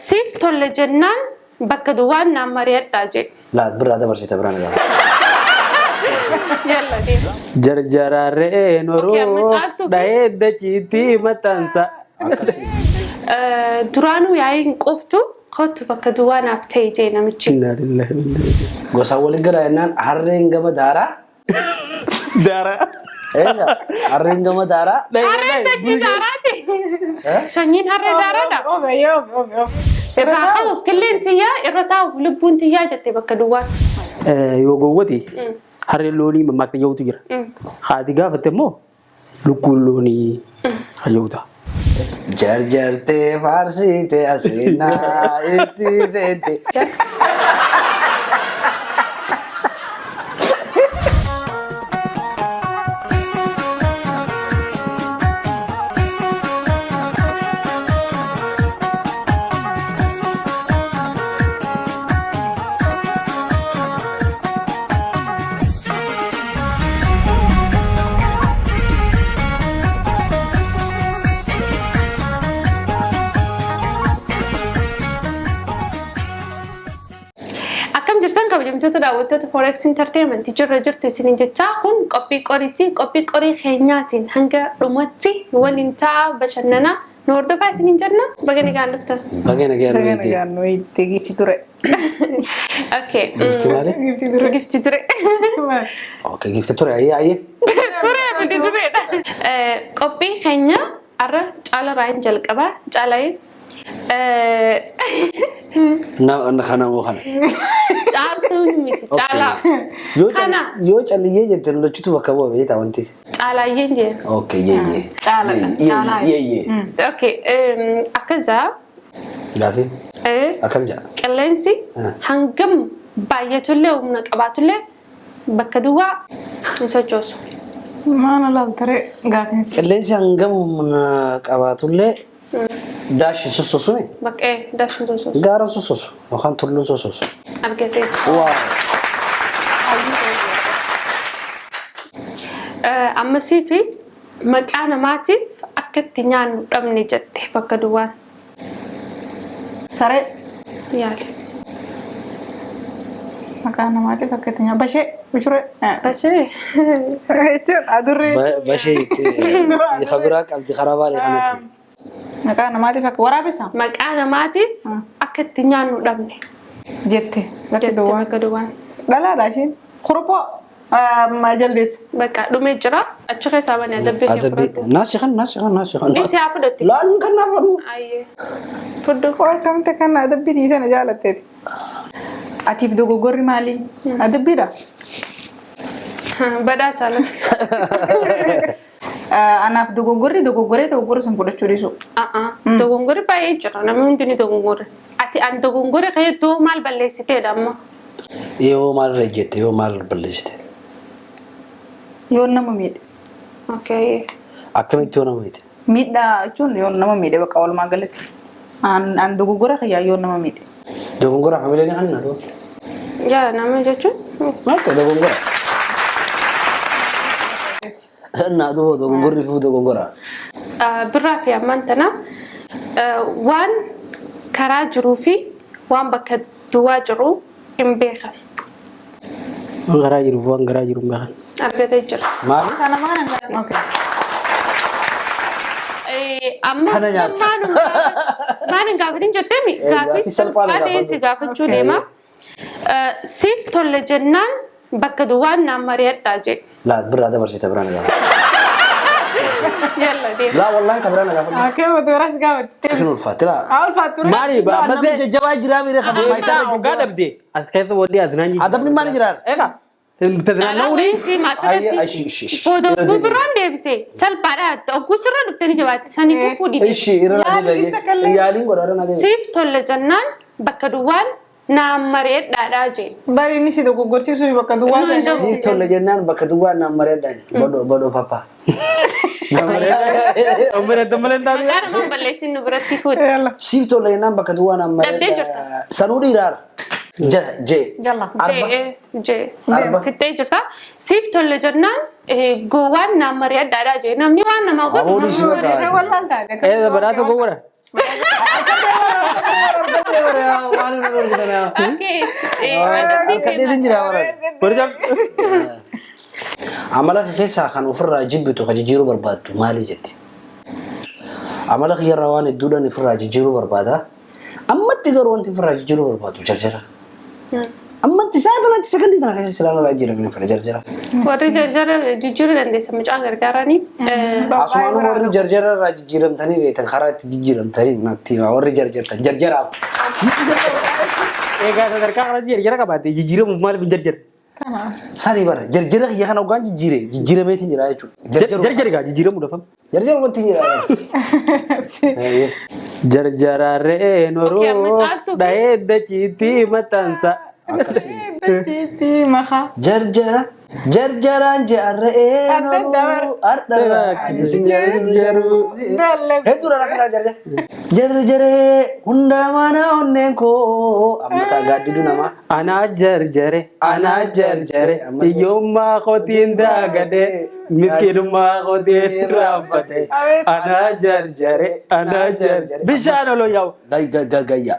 Siif tolle jennaan bakka duwwaan naan mari'adhaa jee. Laa birraa dabarsite biraan gaafa. Yalla deema. Jarjaraarreen Okay, amma horoo caaltuu fi- dhahee dachiitti maxxansa. Akkasii. Duraanuu yaa'ii hin quuftu kottu bakka duwwaa naaf ta'e jee namichi. Innaa lillahi wa innaa ilaihi. Gosaan waliin gara jennaan harreen gama daaraa. Daaraa. Eega harreen gama daaraa. Harreen sanyii daaraati. Sanyiin harree daaraadha. Oofe oofe oofe oofe. Irraa ka'uuf killeen tiyyaa irra taa'uuf lubbuun tiyyaa jette bakka duwwaan. Yoo gowwate harreen loonii mammaaksa jedhutu jira. Haati gaafatte immoo lukkuun loonii hayyuu ta'a. Jarjartee faarsite aseenaa itti seente. Akkam jirtan kabajamtoota daawwattoota Forex Entertainment jirra jirtu isiniin jechaa kun qophii qoriiti. Qophii qorii keenyaatiin hanga dhumatti nu waliin ta'a bashannanaa nu hordofaa isiniin jenna. Baga nagaan dhuftan. Baga nagaan Baga nu eegde. nagaan nu eegde giifti ture. Okay. Gifti maali? Giifti ture. Gifti ture. Okay, gifti ture ayyee ayyee. Ture miti tureedha. Qophii keenya har'a Caalaa Raayin jalqaba. Caalaayin Na kana moo kana. Caaltuun miti caalaa. Yoo Kana. yoo calliyyee jette lolachuutu bakka bu'a beektaa wanti. Caalaayyeen jee. Okay, yeeyyee. Caaladha. Caalaa. Yeeyyee. Okay. Akkasaa Gaafiin akkam jedha? qilleensi hangam baay'atullee humna qabaatullee bakka duwwaa hin sochoosu. Maana laaltaree gaafiinsi. Qilleensi hangam humna qabaatullee daash hin sossosumi. Bakka daash hin sochoosu. Gaara hin sossosu yookaan tulluu hin sossosu. Argatee. Waa. Ammasii fi maqaa namaatiif akka itti nyaannu dhabne jette bakka duwwaan. Saree. Yaali. Maqaa namaatiif akka itti nyaannu. Bashee. Bishuree. Bashee. Jechuun adurree. Bashee ifa biraa qabdi karaa baalee kanatti. Maqaa namaatiif akka waraabessa. Maqaa namaatiif akka itti nyaannu dhabne Jette. Bakka jette duwwaa. bakka duwwaan. Dhalaadha isheen. Kuruphoo. Jaldeessa. Bakka dhumee jira. Achi keessaa bane adabbii kee Adabbii fudhadhu. naasi kan naasi kan naasi kan. Dhiisi haa fudhatti. Laaluun kan naaf fudhu. Ayyee. Fudhu. Waa kamte kan adabbii dhiitana jaalatteeti. Atiif dogoggorri maali? Adabbiidha. Badhaasa lafa. Anaaf dogoggorri dogoggoree dogoggora sun fudhachuu dhiisu. Dogongorri baay'ee jira. Namni hundi ni dogongora. Ati an dogongora keettoo maal balleessiteedha amma? Yoo maal irra ejjette yoo maal balleessite. Yoo nama miidhe. Okay. Akkamitti yoo nama miidhe? Miidhaa jechuun yoo nama miidhe bakka walumaa galatti. An dogoggora kiyyaa yoo nama miidhe. Dogongora hamilee ni hanna ta'u. Yaa nama jechuun Akka dogongora. Naa duuba dogongorri fi dogongora. Birraa fi ammaan tana waan karaa jiruu fi waan bakka duwwaa jiru hin beekan. Waan karaa jiru fi waan garaa jiru hin beekan. Argatee jira. Maali? Kana maal okay. Amma Kana nyaata. maal hin gaafatin jetteemi Gaaffii gaaffii salphaa na salphaa ta'een si gaafadhu. gaafachuu deema. Siif tolle jennaan bakka duwwaan naan mari'adhaa jee. Laa birraa dabarsite biraa na gaafadhu. Yalla deema. Laa wallaahi ta biraa na gaafadhu. Akka mata biraas gaafatte. Isin ulfaatti laa. Haa ulfaattu. Maali Namni ammas jajjabaa jiraa miira kan deebisaa isaa hoggaa dhabde as keessa wanni adnaan jijjiirama. Adabni maali jiraa? Egaa Caalaa tadnaanna'uuni wayii Ayye, maasirratti ishi, ishi, ishi. booda Irra ogguu deebi'i. biraan deebise salphaadha ogguu sirra dhuftee ni jabaatti saniifuu fuudhii deebi. Ishi irra na Yaali deebi'i. isa kallee. Yaaliin godha irra na deebi'i. Siif tolle jennaan bakka duwwaan naan mari'adhaadhaa jee. Bari inni si dogoggorsiisuu fi bakka duwwaa Inni sana. dogoggorsiisa. Siif tolle jennaan bakka duwwaa naan mareedhaan badhoo badhoo papa. Maqaa namaan balleessin nu biratti fuudhi. Yalla. Siif tolle jennaan bakka duwwaa naan Dhabdee jirta. mareedhaan. Sanuu dhiiraara. Je je. Jalla. Arba. Jee jee. Arba. Fittee jirta. Siif tolle jennaan gowwaan naan mari'adhaadhaa jee. Namni waan namaa godhu Aboon nama isii mari'ata. bakka. Wallaan taate. Ee badhaasa gowwara. Bara maaliif na dhorkitan? Okay. Adabbii Harka dheedhin jira bara. Barjaa. Amala kee keessaa kan ofirraa jibbitu kan jijjiiruu barbaaddu maali jetti? Amala kiyyarraa waan hedduudhaan ofirraa jijjiiruu barbaada. Ammatti garuu wanti ofirraa jijjiiruu barbaadu jarjara. Ammatti isaa kanatti sekondii kana keessa silaa irraa jijjiiramni fedha jarjara. Warri jarjara jijjiiruu dandeessa mucaa gargaaranii. Asumaan warri jarjara irraa jijjiiramtanii beektan karaa itti jijjiiramtanii natti himaa warri jarjartan jarjaraaf. Egaa sadarkaa kanatti jarjara qabaatte jijjiiramuuf maaliif hin jarjarre? Sani bara jarjara kiyya kana hoggaan jijjiire jijjiirameetiin jira jechuudha. Jarjaru. Jarjari gaa jijjiiramuu dhafam. Jarjaru wanti jira. Jarjara re'een Okay, amma horoo caaltuu fi- dhahee dachiitti maxxansa. Akkasii. Dachiitti makaa. Jarjara jarjaraan je'arra'ee Adda dabar. ardharraa ani sin jarjaru. Dalle. Hedduudha rakkataa jarjara. Jarjaree hundaa mana onneen koo amma taa gaaddidu namaa. Anaa jarjare anaa jarjare hiyyummaa kootiin daagadhe miskiinummaa kootiin irraanfadhe anaa jarjare anaa jarjare bishaan oloo yaa'u. Gayya.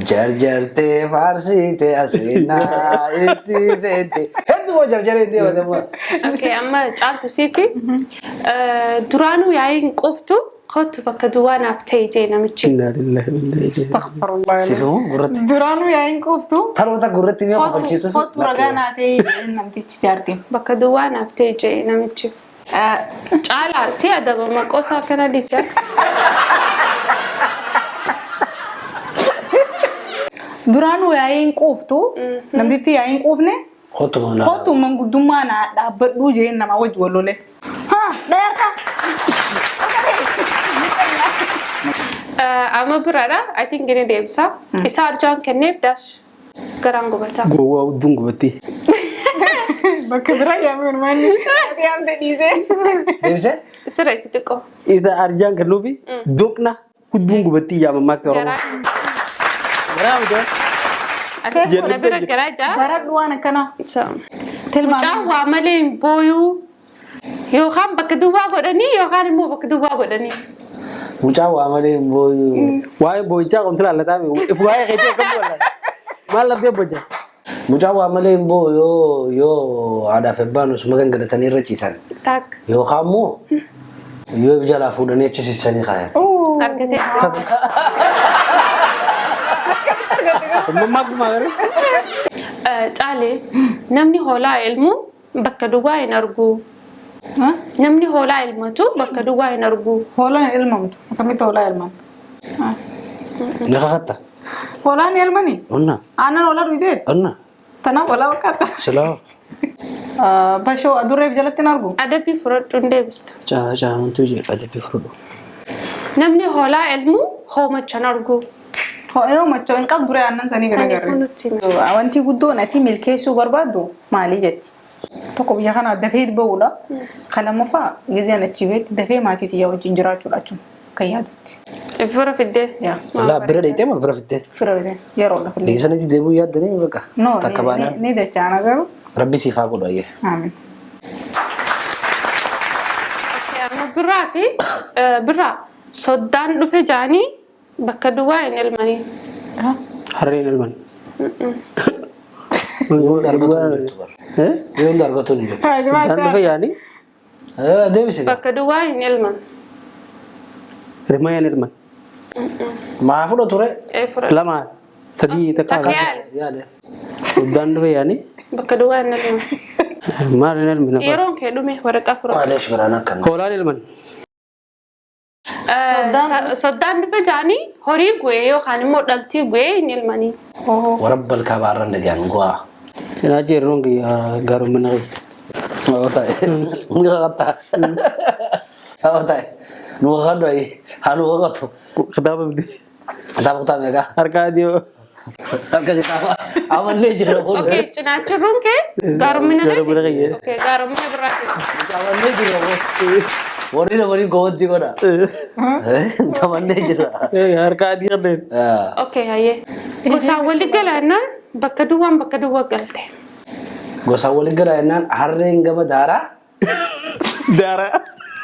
Jarjartee faarsitee aseenaa itti seente. Hedduu moo jarjaree deemate moo. Okay, amma caaltu siifi duraanuu yaa'iin qoftu kottu bakka duwwaa naaf ta'e jee namichi. Innaa lillahi wa innaa ilaihi. Astaghfirullah. Siif moo gurratti? Duraanuu yaa'iin qoftu. Tarboota gurratti ni kofalchiisuuf. Kottu ragaa naa ta'e namtichi jaartiin. Bakka duwwaa naaf ta'e jee namichi. Caalaa si adaba maqoosaa kana dhiise. Duraanuu yaa'iin quuftu namtitti yaa'iin quufne Kottu moo naa. kottu manguddummaa naa dhaabbadhuu jeen namaa wajji wal lole. Haa dheerka. Amma biraadha. I think inni deebisa. Isa arjaan kenneef dash garaan gubataa. Gowwaa hudduun gubattee. Bakka biraa yaamee manni ati yaamte dhiisee. Deebisee? Sirra itti xiqqoo. Isa arjaan kennuufi doqna hudduun gubattii yaamamaa akka Oromoo. Garaa. Garaa miti. Na bira garaa jaa. Baradhu waan akkanaa. So, Tilmaama. Mucaan waa malee hin booyuu yookaan bakka duwwaa godhanii yookaan immoo bakka duwwaa godhanii. Mucaa waa malee hin booyu. Waa'ee boo'ichaa qomti laallataa mi? Waa'ee keetii akkam walaa? Maal laftee boca? Mucaa waa malee hin booyu yoo yoo haadhaaf abbaan osuma gangalatanii irra ciisan. Taak Yookaan immoo yoo jalaa fuudhanii achi siissanii kaayan. argatee. Mammaa gumaa garuu. Caalee namni hoolaa ilmu bakka duwwaa hin argu. Namni hoolaa ilmatu bakka duwwaa hin argu. Hoolaan hin ilmamtu. Akkamitti hoolaa ilman? Ni kakatta. Hoolaan hin ilmanii? Onna. Aannan hoolaa dhugdee? Onna. Tanaaf hoolaa fakkaata. Silaa. Bashoo adurreef jalatti hin argu. Adabbii fudhadhu hin deebistu. Caa caa wanti hojii adabbii fudhadhu. Namni hoolaa ilmu hoomacha hin argu. Ho'inoo machoo hin qabdu ree aannan sanii Saniifuu garagaraa. nutti hima. Wanti guddoon ati milkeessuu barbaaddu maali jetti? Tokko biyya kanaa dafee bahuudha. Kan lammaffaa gizeen achi beetti dafee maatii xiyyaa wajjin jiraachuudha achuma kan yaadutti. Fira fiddee. Yaa. Laa bira dheeyxee moo bira fiddee? Fira bitee yeroodha fillee. Deebisanitti deebi'uu yaaddanii bakka. No Takka baanaan. ni dachaana garuu. Rabbi siif haa godhu ayyee. Aamin. Amma birraa fi birraa soddaan dhufe jaanii bakka duwwaa hin elmanii. Harreen elman. Yoo hunda argatu hin jirtu bara. Yoo hunda argatu hin jirtu. Soddaan dhufe yaani Deebisi. Bakka duwwaa hin elman. rimayaan elman. Maa fudhatu ree? Fudhadhu. Lama sadii takka Takka yaali. Yaade. Soddaan dhufe yaani Bakka duwwaa hin elman. maal hin elmina? Yeroon kee dhume waraqaa fudhadhu. Maaleesh biraan akkana. Hoolaan elman. Soddaan dhufe jaanii horii gu'ee yookaan immoo dhaltii gu'ee hin elmanii. Warabbal kabaarran dhagayaan go'aa. Cinaachi yeroo gaarummaa qabu. Oo ta'e. Ni kakatta. Oo ta'e. Nu kakadhu ayi. Haa nu kakatu. Kitaaba miti. Kitaaba kutaa meeqa? Harka adii. Harka kitaaba. Amannee jira kun. Okay, cinaachi ruun kee gaarumina Gaarumina kee. Okay, gaarumina biraati. Amannee jira kun. Warri namanii komantii godha. Amannee jira. Harka adii qabdeen. Okay, hayyee. Gosaan wali galaannaan bakka duwwaan bakka duwwaa galte. Gosaan waliin galaa jennaan harreen gama daaraa. Daaraa.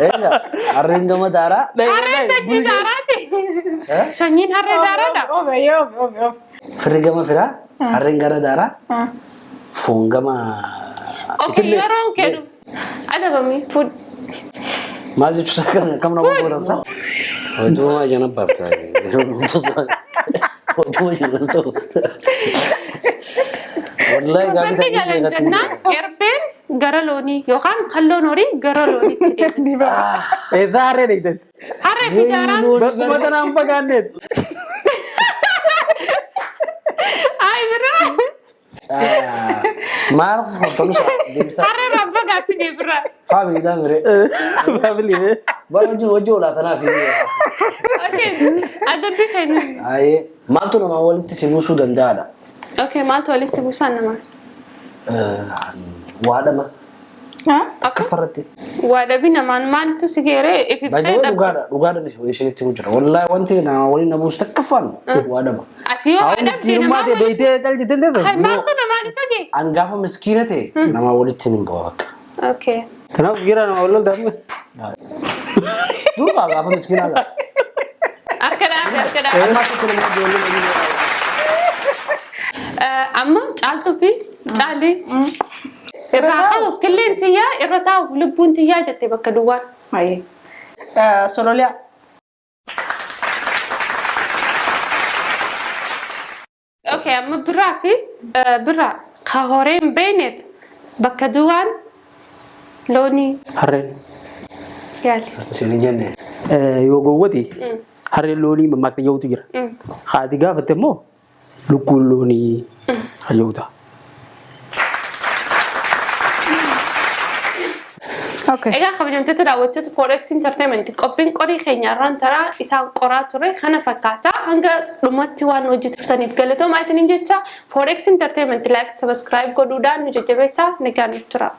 Eega harreen gama daaraa. Harreen sanyii daaraati. Sanyiin harree daaraadha. Of of of of. Firri gama firaa, harreen gara daaraa, foon gama. Okay, yeroon kennu. Adabami fuudhi. Maal jechuun isaa kam nama gootan isaa? Hojii jana baafta. Hojii jana ta'u. Wallahi gaaffii Wanti galan jennaan erbeen gara loonii yookaan kalloon horii gara looniitti deema. Eessaa harree dheeytan? Harree fi daaraan Bakkuma tanaan fagaanneet. Ay birraa. Maal tolus deemsa. Harree irraa fagaatti jee birraa. Faamiliidhaan miree. Faamilii. Bara hojii hojii oolaa tanaaf. Okay, adabbii kennu. Ayee maaltu namaa walitti si buusuu danda'aadha? Okay, maaltu walitti buusaan namaa? Waadhama. Akka Kafarratti. waa dhabii namaan maaltu si geeree ififtee Baay'ee dhabde. Dhugaadha dhugaadha ishinitti jira. Wallahi wanti nama waliin na buusu takka faanu waadhama. Ati yoo waa Hawan dhabde miskiinummaa namaa ta'e beektee cal jettee hin Hay maaltu namaan isa gee? An gaafa miskiina ta'e nama walitti hin bu'a bakka. Okay. Kanaaf gira nama wal loltaa. Duuba gaafa miskiinaa gaa. Harka dhaabe, harka dhaabe. Amma akka nama ijoollee Amma Caaltuu fi Caalii irraa ka'uuf killeen tiyyaa irra taa'uuf lubbuun tiyyaa jette bakka duwwaan. Ayi. Sololiyaa. Okay, amma Birraa fi Birraa ka horee hin beekneef bakka duwwaan loonii. Harreen. Yaali. Isin hin jenne. Yoo gowwate harreen loonii mammaaksa jedhutu jira. Haati gaafatte immoo lukkuun loonii hayyootaa. Okay. Egaa kabajamtoota daawwattoota Forex Entertainment, qophiin qorii keenya irraan taraa isaan qoraa ture kana fakkaata. Hanga dhumatti waan hojii turtaniif galatoomaa isiniin jecha. Forex Entertainment like, subscribe godhuudhaan nu jajjabeessaa. Nagaan nuuf tura.